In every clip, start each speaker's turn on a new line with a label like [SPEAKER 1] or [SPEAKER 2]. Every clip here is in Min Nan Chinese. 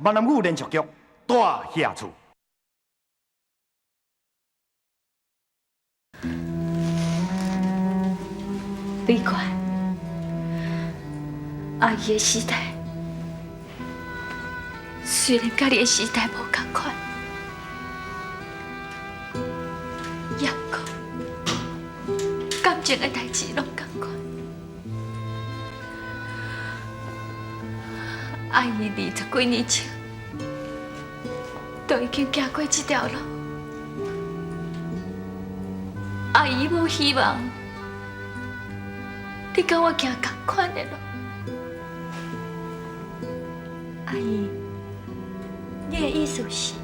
[SPEAKER 1] 闽南语连续剧《大侠厝》。
[SPEAKER 2] 美冠，阿姨的时代虽然佮你的时代无仝款，也毋过感情的代志拢仝款。阿姨20几年前就已经行过这条路，阿姨无希望你佮我行仝款的路。
[SPEAKER 3] 阿姨，你的意思是？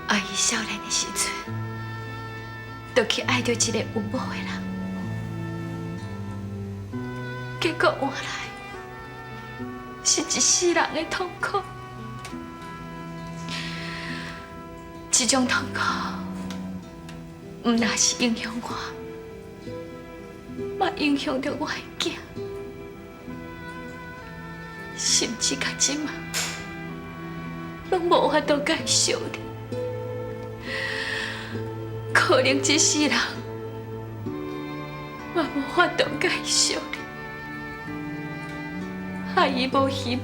[SPEAKER 2] 阿姨少年的时阵，就去爱著一个有某的人，结果换来是一世人的痛苦。这种痛苦，毋但是影响我，嘛影响著我的囝，甚至到这马，拢无法度共伊相认。可能这世人嘛无法度共伊相认。阿姨无希望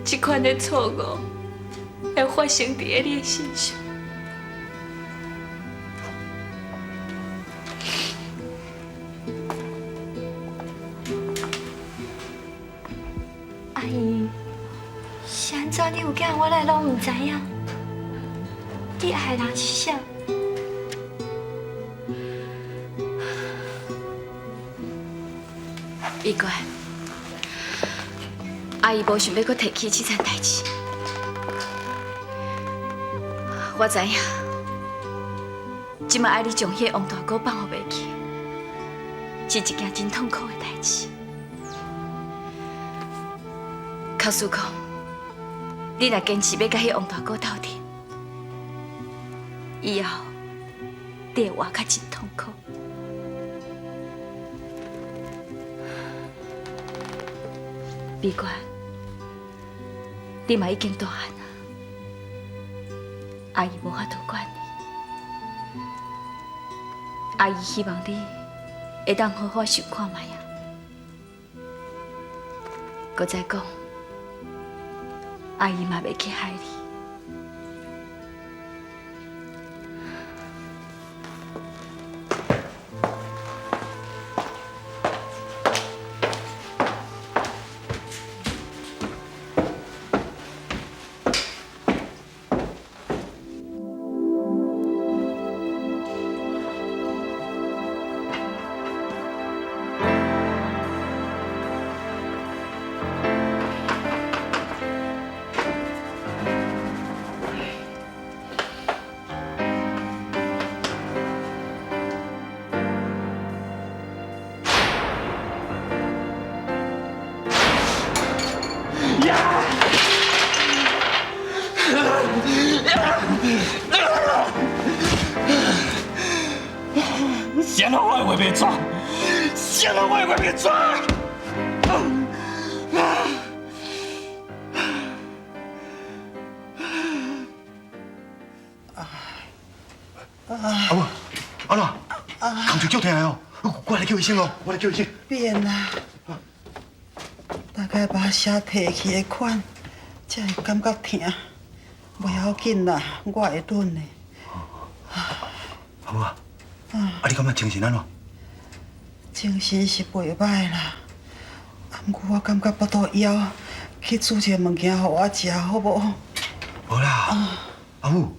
[SPEAKER 2] 这款的错误会发生伫咧你的身上。
[SPEAKER 3] 阿姨，是按怎你有囝，我来拢毋知影？你爱的人是啥？
[SPEAKER 2] 美冠，阿姨无想欲阁提起这层代志。我知影，这马爱你将彼个王大哥放予袂记，是一件真痛苦的代志。假使讲，你若坚持欲佮彼个王大哥斗阵，以后你会活较真痛苦。美冠，你嘛已经大汉啊，阿姨无法度管你。阿姨希望你会当好好想看觅啊。阁再讲，阿姨嘛袂去害你。
[SPEAKER 4] 是按怎我会画袂煞？是按怎我会画袂煞？
[SPEAKER 1] 阿母，阿怎？工课足疼的哦，我来叫医生哦，我来叫医生。
[SPEAKER 5] 免啦，大概把写提去的款，才会感觉疼。袂要紧啦，我会忍的。
[SPEAKER 1] 阿母啊，啊你感觉精神按怎？
[SPEAKER 5] 精神是袂䆀啦，啊，毋过我感觉腹肚枵，去煮一个物件予我食，好无？
[SPEAKER 1] 无啦，阿母，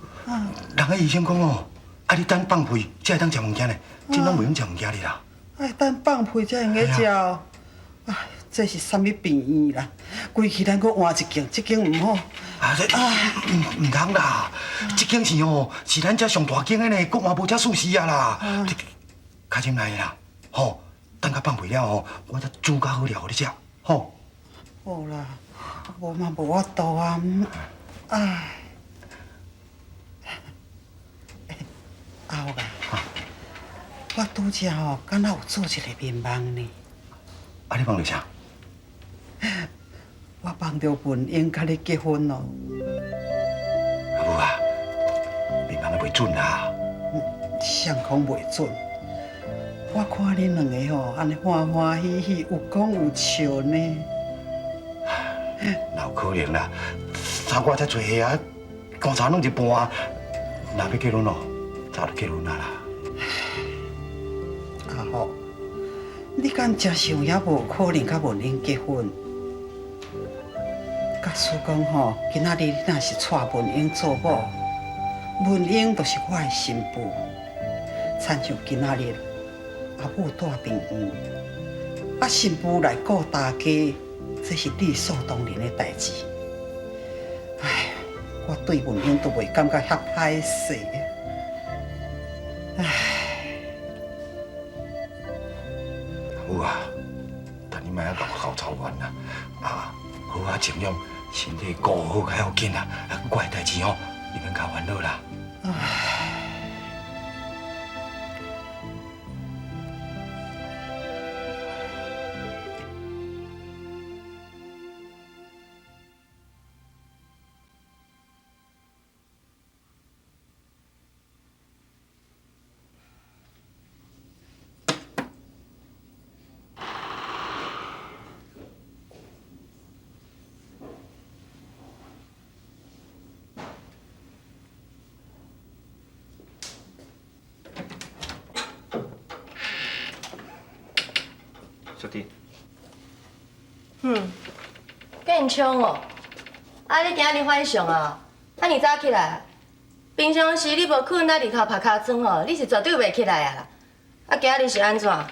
[SPEAKER 1] 人个医生讲哦，爱你等放屁才会当食物件呢，这拢袂用食物件哩啦。
[SPEAKER 5] 爱等放屁才会用得食哦。哎，这是啥物病院啦？规气咱阁换一间，这间毋好。
[SPEAKER 1] 啊，这毋毋通啦，这间是哦，是咱遮上大间的呢，阁嘛无遮舒适啊啦。你较入来啦，吼，等甲放屁了后，我才煮较好料予你食，吼。
[SPEAKER 5] 好啦，无嘛无法度啊，唉。阿福啊，我拄才吼，敢若有做一个眠梦呢。
[SPEAKER 1] 啊，你梦著啥？
[SPEAKER 5] 放著文英佮你结婚咯。
[SPEAKER 1] 阿母啊，你放得袂准啦。
[SPEAKER 5] 谁讲袂准？我看恁两个吼，按呢欢欢喜喜，有讲有笑呢。
[SPEAKER 1] 哪有可能啦？昨我才坐下啊，棺材弄一半，若欲结婚咯，早就结婚啊啦。
[SPEAKER 5] 阿福，你敢真想也无可能佮文英结婚？假使讲吼，今仔日你若是娶文英做某，文英就是我的新妇。亲像今仔日阿母蹛病院，啊新妇来顾大家，这是理所当然的代志。唉，我对文英都袂感觉遐歹势。唉，
[SPEAKER 1] 阿母啊，但你莫犹阁操烦啦，啊，好好静养，身体顾好较要紧啦。啊，我的代志吼，你免较烦恼啦。
[SPEAKER 5] 唉。
[SPEAKER 4] 小弟。
[SPEAKER 6] 嗯，建昌哦，啊你今日反常啊，遮尔早起来？平常时你无睏啊，日头拍尻川吼，你是绝对袂起来啊啦。啊，今日是按怎？啊，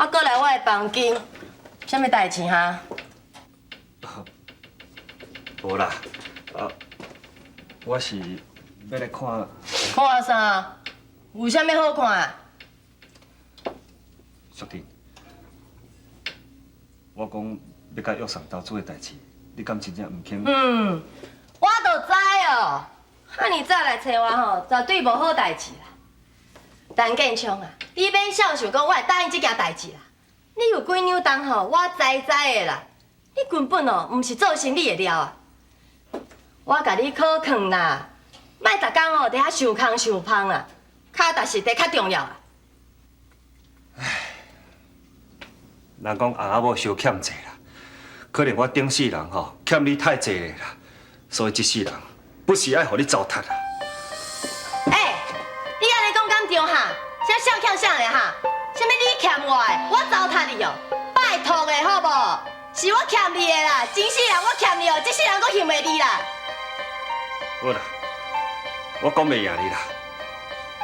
[SPEAKER 6] 阁来我的房间，啥物代志哈？
[SPEAKER 4] 无啦，啊，我是欲来看。
[SPEAKER 6] 看啥？有啥物好看？
[SPEAKER 4] 淑娣，我讲欲佮约上投资的代志，你敢真正毋肯？
[SPEAKER 6] 嗯，我就知哦，遮尔早来揣我吼，绝对无好代志啦。陈建昌啊，你免想想讲我会答应这件代志啦。你有几两重吼，我知知的啦。你根本哦，毋是做生意的料啊！我共你考劝啦，莫逐工哦伫遐想空想芳啦，脚踏实地较重要啦。
[SPEAKER 4] 唉，人讲翁仔某相欠债啦，可能我顶世人吼欠你太济啦，所以这世人不是爱予你糟蹋啦。
[SPEAKER 6] 欸，你按呢讲敢对哈？啥谁欠谁的哈？啥物你欠我的，我糟蹋你哦？拜托的好无？是我欠你的啦，前世人我欠你哦，这世人阁还袂你啦。
[SPEAKER 4] 好啦，我讲袂赢你啦，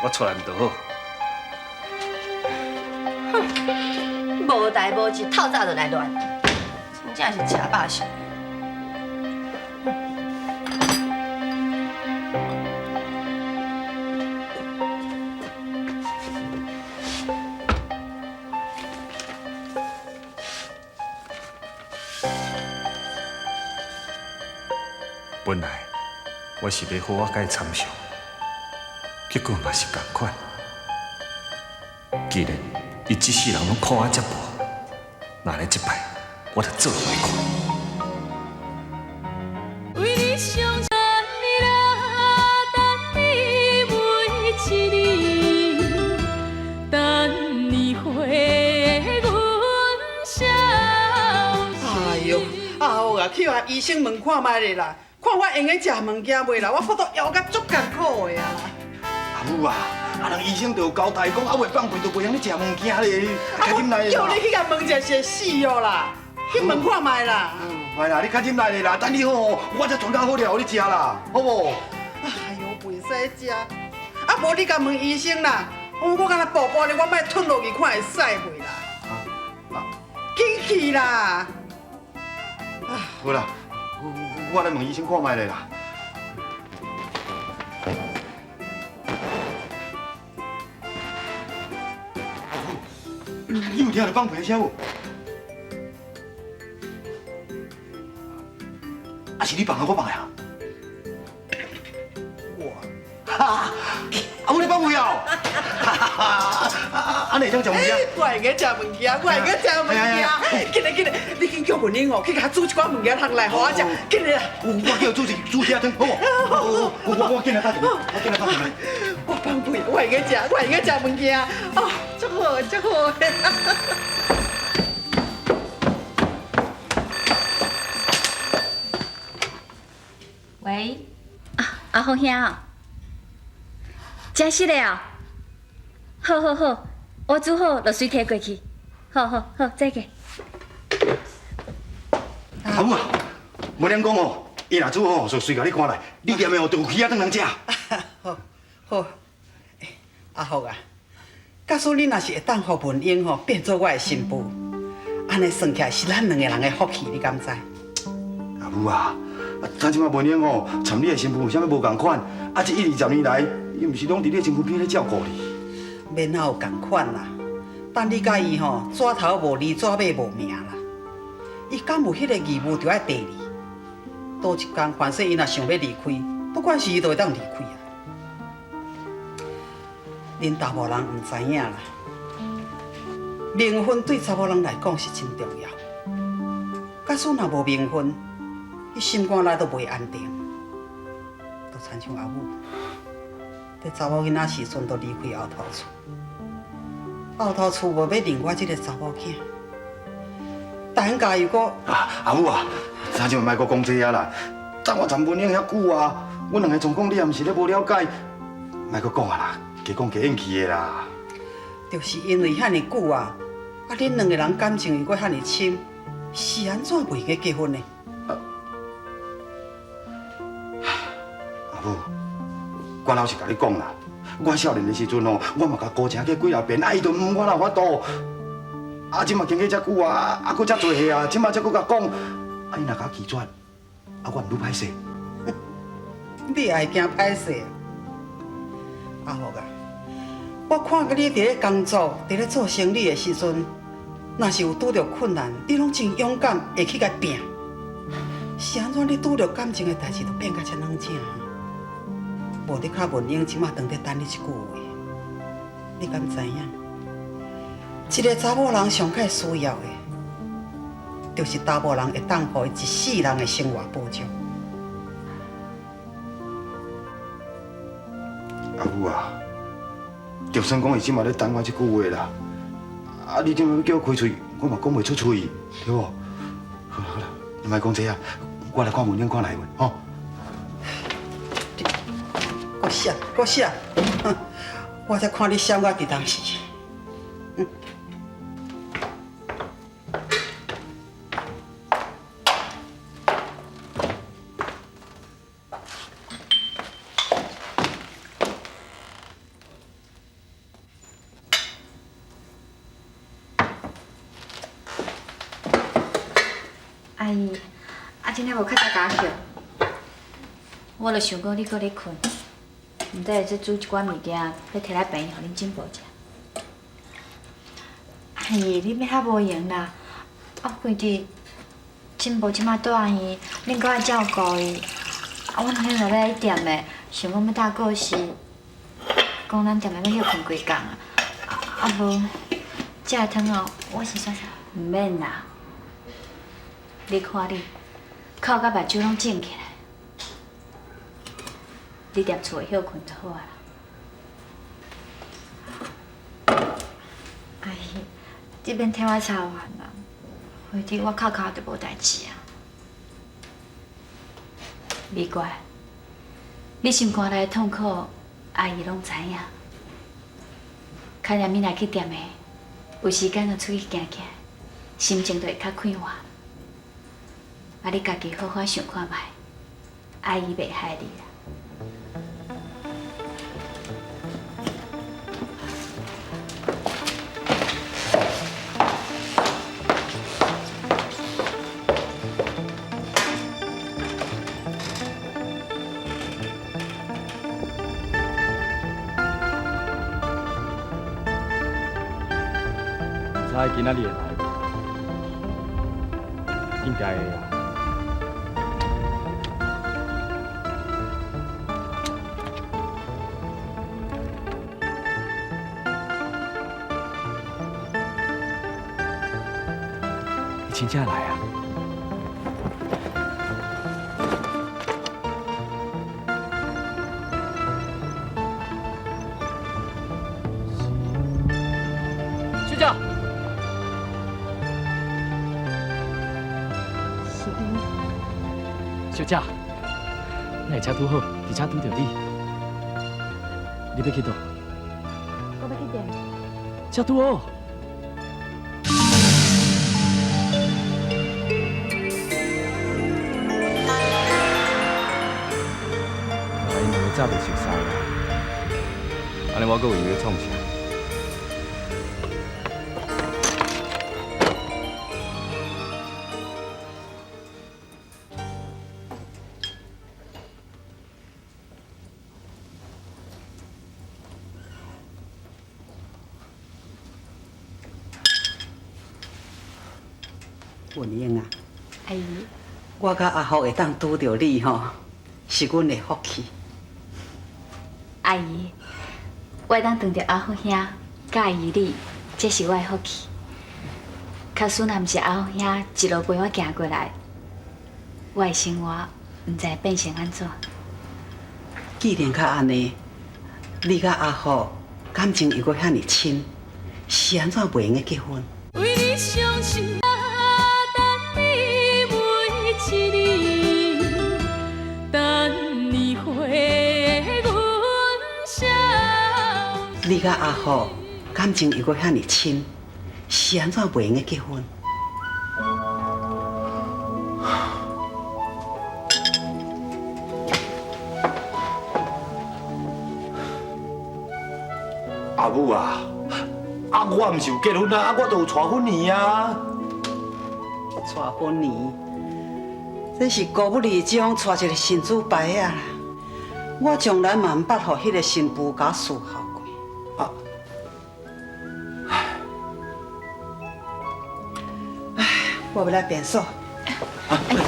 [SPEAKER 4] 我出来毋就好。
[SPEAKER 6] 哼，无代无志，透早就来乱，真正是食饱想。
[SPEAKER 4] 本来我是欲好好共伊参详，结果嘛是仝款。既然伊这世人拢苦我遮薄，那呢这摆我就做予伊看。
[SPEAKER 7] 为你上等你啦，等你每一日，等你回阮消
[SPEAKER 5] 哎哟，阿福啊，去予医生问看觅咧啦，看我会用得食物件袂啦？我腹肚枵甲足艰苦的啊！
[SPEAKER 1] 阿母啊，啊人医生就有交代讲，犹未放屁就袂用咧食物件咧，较忍耐。
[SPEAKER 5] 叫你去共问一下是会死哦啦，去问看觅啦。
[SPEAKER 1] 袂啦，你较忍耐咧啦，等你好哦，我才传较好料予你食啦，好无？
[SPEAKER 5] 哎哟，袂使食，啊无你共问医生啦，我敢若步步咧，我莫吞落去看会使袂啦？啊，紧去啦！
[SPEAKER 1] 好啦，我来问医生看觅咧啦。你有听著放屁的声无？啊是你放的，我放的啊？
[SPEAKER 5] 我，
[SPEAKER 1] 哈，阿母你放屁哦！啊，你會當食物件？
[SPEAKER 5] 我會用食物件，我會用食物件。緊來緊來，你緊叫文英哦，去共煮一寡物件通來，予我食。緊來啦！
[SPEAKER 1] 我叫煮一煮魚仔湯，好無？我緊來打電話，我緊來打電話。
[SPEAKER 5] 我放屁，我會用食，我會用食物件。哦，足好，足好。
[SPEAKER 2] 喂，啊，阿福兄哦，真實的哦，好好好，我煮好就隨提過去，好好好，再見。
[SPEAKER 1] 阿母啊，無恁講哦，伊若煮好，就隨共你看來，你踮的哦，就有魚仔湯通食。
[SPEAKER 5] 好，好，阿福啊，假使你若是會當予文英吼變做我的新婦，按呢算起來是咱兩个人的福氣，你敢知？
[SPEAKER 1] 阿母啊。咱這擺文英哦，參你的身份有啥物無仝款？啊，這一二十年來，伊毋是攏佇你的身軀邊咧照顧你？
[SPEAKER 5] 免哪有仝款啦？等你佮伊吼，紙頭無字，紙尾無名啦。伊敢有彼个義務著愛綴你？倒一工，凡勢伊若想欲離開，不管是伊都會當離開啊。恁查某人毋知影啦，名分對查某人來講是真重要。假使若無名分，伊心肝內都袂安定，就親像阿母，佇查某囡仔時陣就離開後頭厝，後頭厝無欲認我這个查某囝，等下又閣
[SPEAKER 1] 啊，阿母啊，咱這莫閣講這啊啦，等我參文英遐久啊，阮兩个狀況你也毋是咧無了解，莫閣講啊啦，加講加引氣的啦。
[SPEAKER 5] 就是因為遐爾久啊，啊恁兩个人感情又閣遐爾深，是按怎袂去結婚呢？
[SPEAKER 1] 阿母，我老實共你講啦，我少年的時陣哦，我嘛共姑請過幾若遍，啊，伊都毋，我哪有法度？啊，這馬經過遮久啊，啊，閣遮濟歲啊，這馬才閣共講，啊，伊若共我拒絕，啊，我毋愈歹勢。
[SPEAKER 5] 你也會驚歹勢？阿福啊，我看過你佇咧工作、佇咧做生意的時陣，若是有拄著困難，你攏真勇敢，會去共拚。是按怎你拄著感情的代誌，就變甲遮軟正？無你較文英這馬當咧等你一句話，你敢知影？一个查某人上較需要的，就是查某人會當予伊一世人的生活保障。
[SPEAKER 1] 阿母啊，就算講伊這馬咧等我這句話啦，啊，你這馬欲叫我開喙，我嘛講袂出喙，對無？好啦好啦，你莫講這啊，我來看文英看來無吼。
[SPEAKER 5] 閣寫，閣寫，我才看你寫我佇當時。
[SPEAKER 3] 阿姨，啊，今天無較早共我歇，
[SPEAKER 2] 我就想講你閣咧睏，毋知會使煮一寡物件，欲提來病院予恁進步食。
[SPEAKER 3] 阿姨，你免遐無閒啦，我記得進步這馬住院，恁閣愛照顧伊。啊，阮兩个欲來店的，想講欲搭過時，講咱店的欲歇睏幾工啊。啊無，這个湯哦，我是啥啥？
[SPEAKER 2] 毋免啦，你看你，哭甲目睭攏腫起來，你踮厝內歇睏就好啊啦。
[SPEAKER 3] 阿姨，這免替我操煩啦，反正我哭哭就無代誌啊。
[SPEAKER 2] 美國，你心肝內的痛苦，阿姨攏知影。較念你若去店的，有時間就出去行行，心情就會較快活。啊，你家己好好想看覓，阿姨袂害你啦。
[SPEAKER 8] 毋知今仔日會來無？應該會啊。伊真正來啊！小姐，
[SPEAKER 7] 是你。
[SPEAKER 8] 小姐，咱會遮拄好，佇遮拄著你。你欲去佗？
[SPEAKER 7] 我欲去店。
[SPEAKER 8] 遮拄好。𪜶兩个早就熟似啦，按呢我閣有閒欲創啥？
[SPEAKER 5] 文英啊，
[SPEAKER 2] 阿姨，
[SPEAKER 5] 我佮阿福會當拄著你吼，是阮的福氣。
[SPEAKER 2] 阿姨，我會當拄著阿福兄、佮阿姨你，這是我的福氣。假使若毋是阿福兄一路陪我行過來，我的生活毋知會變成按怎。
[SPEAKER 5] 既然較按呢，你佮阿福感情又閣遐爾深，是按怎袂用得結婚？
[SPEAKER 7] 為你傷心啊，等你每一年，等你回阮消
[SPEAKER 5] 你佮阿福感情又閣遐爾深，是按怎袂用得結婚？
[SPEAKER 1] 阿母啊，啊我毋是有結婚啊，啊我就有娶芬兒啊。
[SPEAKER 5] 娶芬兒，這是高不離將娶一個神主牌啊！我從來嘛毋捌予彼个新婦共我伺候過。啊！唉，我欲來便所。
[SPEAKER 2] 哎，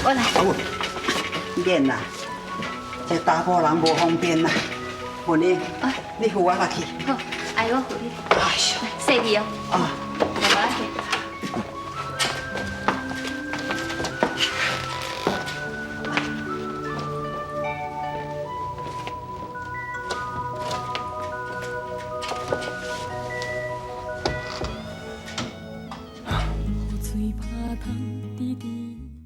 [SPEAKER 2] 我來。
[SPEAKER 5] 阿母，免啦，這查埔人無方便啦。文英，你扶我落去。
[SPEAKER 2] 好，阿姨我扶你。
[SPEAKER 5] 哎呦，
[SPEAKER 2] 細膩哦。
[SPEAKER 5] 啊。